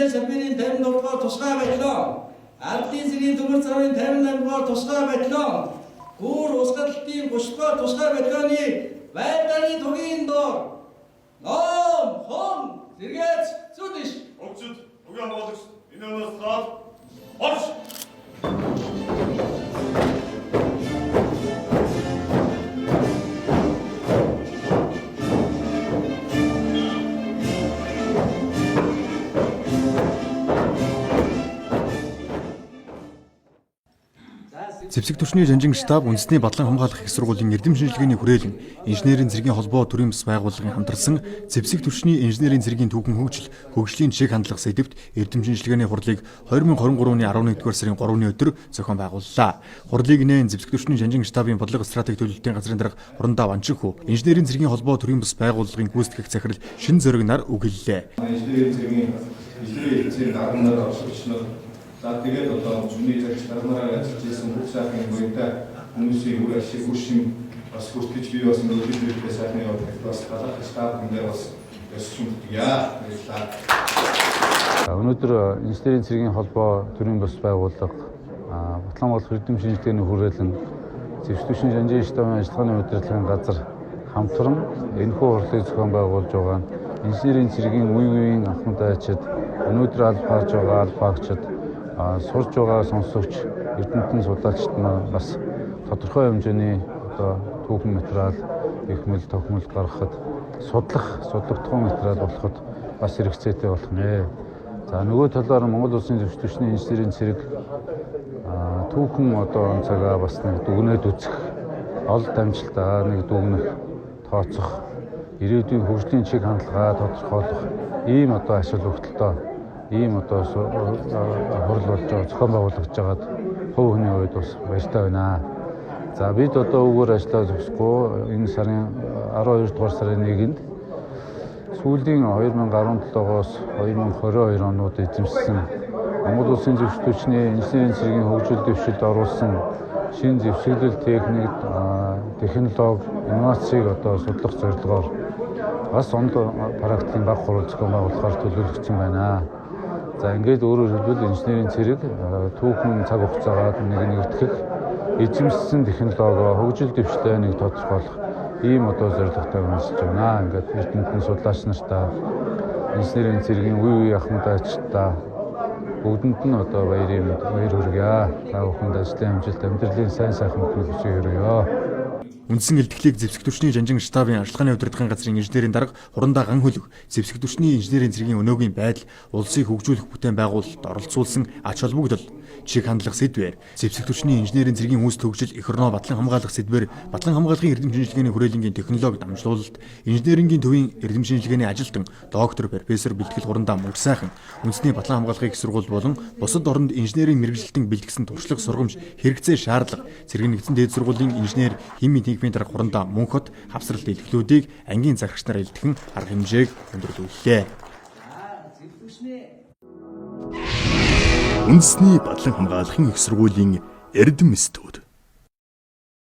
Дээд салбарын 57 дугаар тусгай батальон, Ардын зэргийн төмөр замын 58 дугаар тусгай батальон, Гүүр усгалтын 30 дугаар тусгай батальоны байрдааны тугийн доор ном хон зэрэгц зүүн иш. Өвчөд угийн хамгаалагч энэ өнөөс хаал орш. Зэвсэг түвшний жанжин штаб үндэсний бадлан хамгаалах их сургуулийн эрдэм шинжилгээний хүрээлэн инженерийн зэргийн холбоо төрийн бас байгууллагын хамтарсан зэвсэг түвшний инженерийн зэргийн түүхэн хөгжил хөгжлийн чиг хандлага сэдэвт эрдэм шинжилгээний хурлыг 2023 оны 11-р сарын 3-ны өдөр зохион байгууллаа. Хурлыг нээн зэвсэг түвшний жанжин штабын бодлого стратеги төлөвлөлтийн газрын дарга Хурандаа Ванчихүү, инженерийн зэргийн холбоо төрийн бас байгууллагын гүйцэтгэх захирал Шин Зориг нар үг хэллээ. Инженерийн зэргийн илрээ эцсийн дарга нар, оршигч нар, за тэгээд одоо зүүнний загч дарга нараар ажиллаж исэн бүх сайхан буянтай хүмүүсийн үр ашиг үр шим бас хүртэж би бас өдөр бүрдээ сайхан явдаг бас талархаж та бүхэндээ бас ёс шүмтгийа. Баярлалаа. Өнөөдөр инженерийн цэргийн холбоо төрийн бус байгууллага Батлан болох эрдэм шинжилгээний хүрээлэн зэвсэг түвшний жанжин штабын ажиллагааны удирдлагын газар хамтран энэхүү хурлыг зохион байгуулж байгаа нь инженерийн цэргийн үе үеийн анхан дайчид, өнөөдөр аль фааж байгаа аль фаагчид, сурж байгаа сонсогч эрдэмтэн судлаачид маань бас тодорхой хэмжээний одоо түүхэн материал, эхмэл, тохимол гаргахад судлах, судлагдах материал болоход бас хэрэгцээтэй болох нэ. За нөгөө талаар Монгол Улсын зэвсэг түвшний инженерийн цэрэг түүхэн одоо он цагаа бас нэг дүгнээд үзэх, олд амжилтаа нэг дүгнэх, тооцох, ирээдүйн хөгжлийн чиг хандлагаа тодорхойлох ийм одоо ашиг хөгтөлтөө ийм одоо хурал болж байгаа, зохион байгуулагдж байгаад хувь хүний хувьд бас баяртай байна. За бид одоо үүгээр ажиллаа зогсохгүй энэ сарын 12 дугаар сарын 1-нд сүүлийн 2017-оос 2022 онууд эзэмшсэн Монгол Улсын зэвсэг түвшний инженерийн цэргийн хөгжил дэвшилд оруулсан шинэ зэвсэглэл техник, технологи, инновацийг одоо судлах зорилгоор бас онд практикийн баг хурал зохион байгуулахаар төлөвлөгдсөн байна. За ингээд өөрөөр хэлбэл инженерийн цэрэг түүхэн цаг хугацаагаар нэг нэгтгэх, эзэмшсэн технологи, хөгжил дэвшлээ нэг тодорхойлох ийм одоо зорилготой ажиллаж байна. Ингээд эрдэмтэн судлаач нартаа, инженерийн цэргийн үе үе ахмадчдаа бүгдэнд нь одоо баярын баяр хүргье. Та бүхэнд ажлын амжилт, амьдралын сайн сайхан бүхнийг хүсье өрөөе. Үндсэн илтгэлийг зэвсэг түвшний жанжин штабын ажиллагааны удирдлагын газрын инженерийн дарга Хурандаа Ган хөлөг, зэвсэг түвшний инженерийн зэргийн өнөөгийн байдал, улсыг хөгжүүлэх бүтээн байгуулалт оролцуулсан ач холбогдол, чиг хандлага сэдвээр, зэвсэг түвшний инженерийн зэргийн үүсэл хөгжил эх орноо батлан хамгаалах сэдвээр батлан хамгаалгын эрдэм шинжилгээний хүрээлэнгийн технологи дамжуулалт, инженерингийн төвийн эрдэм шинжилгээний ажилтан доктор профессор бэлтгэл Хурандаа Мөнгөсайхан, үндэсний батлан хамгаалахын их сургууль болон бусад оронд инженерийн мэргэжилтэн бэлтгэсэн туршлага сургамж хэрэгцээ шаардлага, цэрэг нэгдсэн дээд сургуулийн инженер химийн техникийн дарга Хурандаа Мөнхот хавсралт илтгэлүүдийг ангийн захирагч нар илтгэн арга хэмжээг өндөрлүүллээ. Үндэсний бадлан хамгаалахын их сургуулийн эрдэм студ.